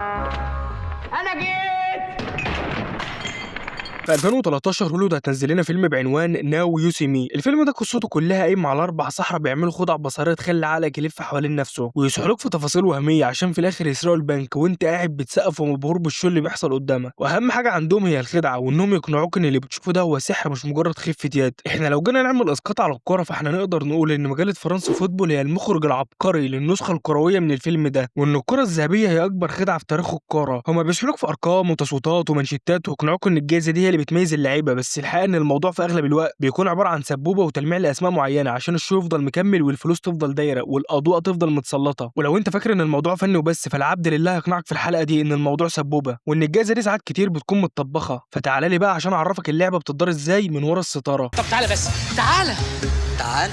انا جيت. في 2013 هوليوود هتنزل لنا فيلم بعنوان Now You See Me. الفيلم ده قصته كلها قايمة على اربع سحرة بيعملوا خدع بصريه تخلي عقلك يلف حوالين نفسه ويسحلوك في تفاصيل وهمية عشان في الاخر يسرقوا البنك، وانت قاعد بتسقف ومبهور بال show اللي بيحصل قدامك. واهم حاجة عندهم هي الخدعه، وانهم يقنعوك ان اللي بتشوفه ده هو سحر مش مجرد خفه يد. احنا لو جينا نعمل اسقاط على الكورة فاحنا نقدر نقول ان مجلة فرنسا فوتبول هي المخرج العبقري للنسخه الكروية من الفيلم ده، وان الكره الذهبية هي اكبر خدعه في تاريخ الكورة. هما بيسحلوك في ارقام وتصويتات ومانشيتات ويقنعوك ان الجائزة دي هي اللي بتميز اللعيبة، بس الحقيقة ان الموضوع في اغلب الوقت بيكون عبارة عن سبوبه وتلميع لاسماء معينة عشان ال show يفضل مكمل والفلوس تفضل دايرة والاضواء تفضل متسلطه. ولو انت فاكر ان الموضوع فني وبس، فالعبد لله هيقنعك في الحلقة دي ان الموضوع سبوبه، وان الجائزة دي ساعات كتير بتكون متطبخه. فتعالى لي بقى عشان اعرفك اللعبة بتدار ازاي من ورا الستارة. طب تعالى بس، تعالى تعال.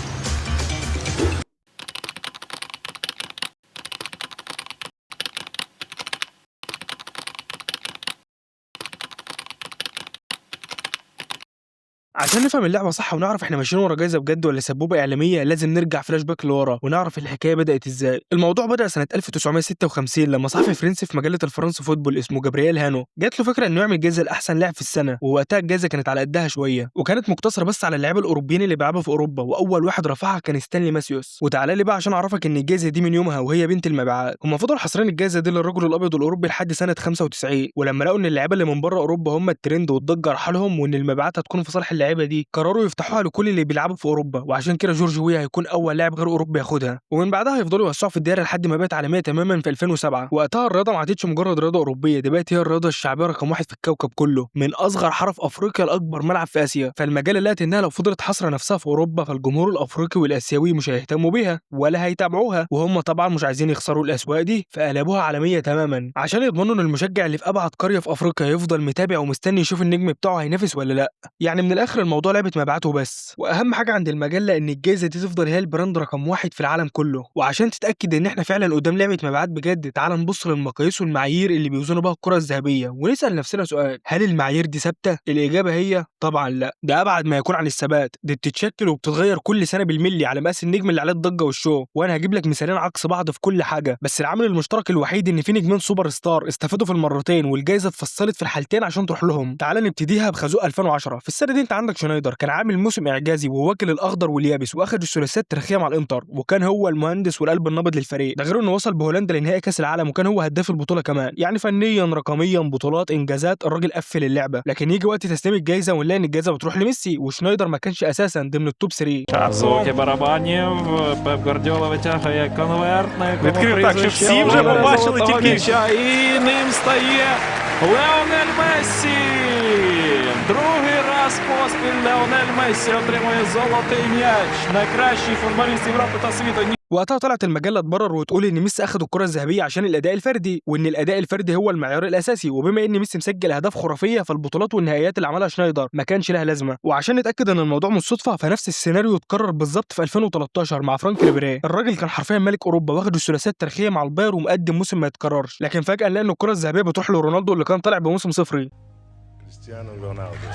عشان نفهم اللعبة صح ونعرف احنا ماشيين ورا جايزة بجد ولا سبوبه اعلامية، لازم نرجع فلاش باك لورا ونعرف الحكاية بدات ازاي. الموضوع بدا سنة 1956 لما صحفي فرنسي في مجلة الفرنسا فوتبول اسمه جابرييل هانو جات له فكرة انه يعمل جايزة لاحسن لاعب في السنة، ووقتها الجايزة كانت على قدها شوية وكانت مقتصرة بس على اللعيبة الاوروبيين اللي بيلعبوا في اوروبا، واول واحد رفعها كان ستانلي ماسيوس. وتعالى لي بقى عشان اعرفك ان الجايزة دي من يومها وهي بنت المبيعات. هم فضلوا حاصرين الجايزة دي للرجل الابيض الاوروبي لحد سنة 95، ولما لقوا ان اللعيبة اللي من بره اوروبا هم الترند والضجه رحلهم وان المبيعات هتكون في صالح اللعيبة دي، قرروا يفتحوها لكل اللي بيلعبوا في اوروبا، وعشان كده جورج ويا هيكون اول لاعب غير اوروبي ياخدها. ومن بعدها هيفضلوا يوسعوا في الدائرة لحد ما بقت عالمية تماما في 2007. وقتها الرياضة ما عادتش مجرد رياضة اوروبية، دي بقت هي الرياضة الشعبية رقم واحد في الكوكب كله، من اصغر حرف افريقيا لاكبر ملعب في اسيا. فالمجله لقت انها لو فضلت حاصره نفسها في اوروبا فالجمهور الافريقي والاسيوي مش هيهتموا بيها ولا هيتابعوها، وهم طبعا مش عايزين يخسروا الاسواق دي، فقلبوها عالمية تماما عشان يضمنوا ان المشجع اللي في ابعد قرية في افريقيا يفضل متابع ومستني يشوف النجم بتاعه هينافس ولا لا. يعني من الاخر الموضوع لعبه مبيعات وبس. واهم حاجة عند المجلة ان الجائزة دي تفضل هي ال brand رقم واحد في العالم كله. وعشان تتاكد ان احنا فعلا قدام لعبه مبيعات بجد، تعال نبص للمقاييس والمعايير اللي بيوزنوا بها الكره الذهبية ونسال نفسنا سؤال: هل المعايير دي ثابتة؟ الاجابة هي طبعا لا، ده ابعد ما يكون عن الثبات، دي بتتشكل وبتتغير كل سنة بالملي على مقاس النجم اللي عليه الضجة وال show. وانا هجيب لك مثالين عكس بعض في كل حاجة، بس العامل المشترك الوحيد ان في نجمين سوبر ستار استفادوا في المرتين والجائزه اتفصلت في الحالتين عشان تروح لهم. تعال نبتديها بخازوق 2010. في السنة دي انت عندك شنايدر كان عامل موسم اعجازي وواكل الاخضر واليابس واخد الثلاثيات التاريخية مع الانتر، وكان هو المهندس والقلب النابض للفريق، ده غير انه وصل بهولندا لنهائي كاس العالم وكان هو هداف البطولة كمان. يعني فنيا رقميا بطولات انجازات الراجل قفل اللعبة. لكن يجي وقت تسليم الجائزة ونلاقي ان الجائزة بتروح لميسي، وشنايدر ما كانش اساسا ضمن ال top 3. Звуки барабанів. Пеп Гвардіола витягує конверт, на якому Відкрив так, щоб прізвище всі вже Олега побачили Золотого тільки- м'яча. І ним стає Леонель Мессі. Другий раз поспіль Леонель Мессі отримує золотий м'яч. Найкращий футболіст Європи та світу. وقتها طلعت المجلة تبرر وتقول ان ميسي اخد الكره الذهبية عشان الاداء الفردي، وان الاداء الفردي هو المعيار الاساسي، وبما ان ميسي مسجل اهداف خرافية فالبطولات والنهائيات اللي عملها شنايدر ما كانش لها لازمه. وعشان نتاكد ان الموضوع مش صدفة، فنفس السيناريو اتكرر بالظبط في 2013 مع فرانك ريبيري. الراجل كان حرفيا ملك اوروبا، واخد الثلاثية التاريخية مع البايرن ومقدم موسم ما يتكررش، لكن فجاة نلاقي ان الكره الذهبية بتروح لرونالدو اللي كان طالع بموسم صفري. Cristiano Ronaldo.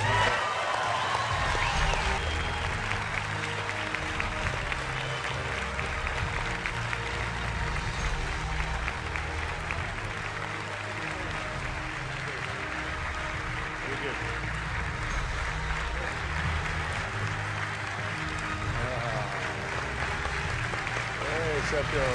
Hey, Sergio.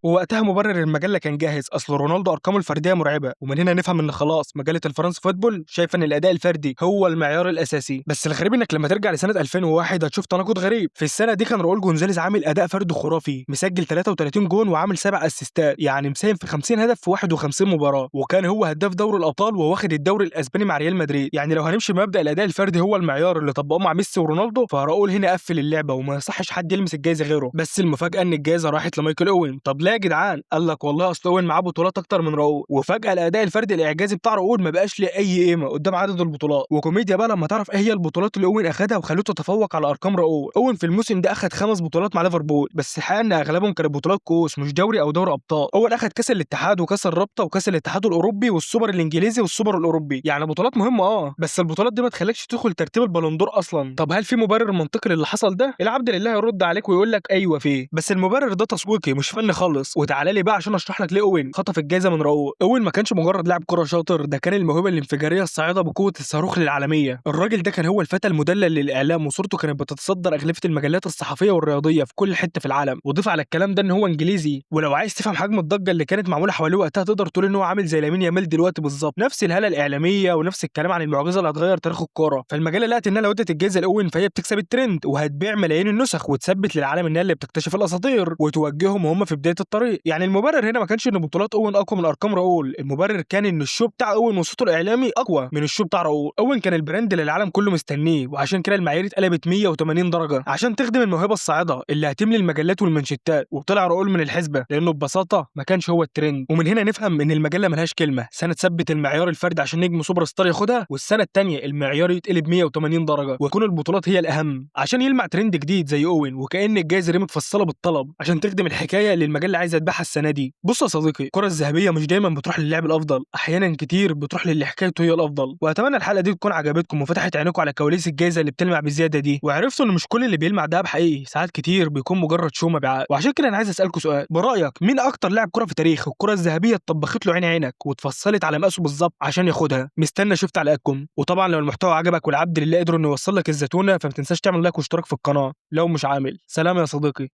ووقتها مبرر المجلة كان جاهز، اصل رونالدو ارقامه الفردية مرعبة، ومن هنا نفهم ان خلاص مجلة الفرنس فوتبول شايفه ان الاداء الفردي هو المعيار الاساسي. بس الغريب انك لما ترجع لسنه 2001 هتشوف تناقض غريب. في السنة دي كان راؤول جونزاليز عامل اداء فردي خرافي، مسجل 33 جون وعامل 7 اسيستات، يعني مساهم في 50 هدف في 51 مباراة، وكان هو هداف دوري الابطال وواخد الدوري الاسباني مع ريال مدريد. يعني لو هنمشي بمبدا الاداء الفردي هو المعيار اللي طبقوه مع ميسي ورونالدو، فراؤول هنا قفل اللعبة وما يصحش حد يلمس الجايزة غيره. بس المفاجاة ان الجايزة راحت لمايكل اوين. طب ليه يا جدعان؟ قال لك والله اصل اوين معاه بطولات اكتر من راؤول. وفجاة الاداء الفردي الاعجازي بتاع راؤول ما بقاش ليه اي قيمة قدام عدد البطولات. وكوميديا بقى لما تعرف ايه هي البطولات اللي اوين اخدها وخلته يتفوق على ارقام راؤول. اوين في الموسم ده اخد 5 بطولات مع ليفربول، بس الحقيقة ان اغلبهم كانت بطولات كؤوس مش دوري او دوري ابطال. اوين اخد كاس الاتحاد وكاس الرابطة وكاس الاتحاد الاوروبي والسوبر الانجليزي والسوبر الاوروبي، يعني بطولات مهمة بس البطولات دي ما تخليكش تدخل ترتيب البالون دور اصلا. طب هل في مبرر منطقي للي حصل ده؟ العبد لله يرد عليك ويقول لك ايوه فيه، بس المبرر ده تسويقي مش فني خالص. خالص. وتعالى لي بقى عشان اشرح لك ليه اوين خطف الجائزة من راؤول. اوين ما كانش مجرد لاعب كره شاطر، ده كان الموهبة الانفجاريه الصاعدة بقوة الصاروخ للعالمية. الراجل ده كان هو الفتى المدلل للاعلام، وصورته كانت بتتصدر اغلفه المجلات الصحفية والرياضيه في كل حتة في العالم. وضيف على الكلام ده ان هو انجليزي، ولو عايز تفهم حجم الضجة اللي كانت معمولة حواليه وقتها تقدر تقول ان هو عامل زي لامين يامال دلوقتي بالظبط، نفس الهالة الاعلامية ونفس الكلام عن المعجزة اللي هتغير تاريخ الكورة. فالمجله لقت انها لو ادت الجائزة لاوين فهي بتكسب الترند وهتبيع ملايين النسخ وتثبت للعالم انها اللي بتكتشف الاساطير وتوجههم وهم في بداية الطريق. يعني المبرر هنا ما كانش ان بطولات اوين اقوى من ارقام راؤول، المبرر كان ان ال show بتاع اوين وصوته الاعلامي اقوى من ال show بتاع راؤول. اوين كان ال brand اللي العالم كله مستنيه، وعشان كده المعايير اتقلبت 180 درجه عشان تخدم الموهبة الصاعدة اللي هتملي المجلات والمانشيتات. وطلع راؤول من الحسبة لانه ببساطة ما كانش هو الترند. ومن هنا نفهم ان المجلة ملهاش كلمة، سنة تثبت المعيار الفردي عشان نجم سوبر ستار ياخدها، والسنة الثانية المعيار يتقلب 180 درجه ويكون البطولات هي الاهم عشان يلمع ترند جديد زي اوين، وكأن الجائزة دي متفصلة بالطلب عشان تخدم الحكاية اللي المجلة عايزه تبيعها السنة دي. بص يا صديقي، الكره الذهبية مش دايما بتروح للاعب الافضل، احيانا كتير بتروح للي حكايته هي الافضل. واتمنى الحلقة دي تكون عجبتكم وفتحت عينكم على كواليس الجائزة اللي بتلمع بزيادة دي، وعرفتوا ان مش كل اللي بيلمع دهب حقيقي، ساعات كتير بيكون مجرد show مبيعات. وعشان كده انا عايز اسالكم سؤال، برايك مين اكتر لاعب كره في تاريخ الكره الذهبية اتطبخت له عين عينك واتفصلت على مقاسه بالظبط عشان ياخدها؟ مستني اشوف تعليقاتكم. وطبعا لو المحتوى عجبك والعبد لله قدروا انه يوصل لك الزتونه، فما تنساش تعمل like واشتراك في القناة لو مش عامل. سلام يا صديقي.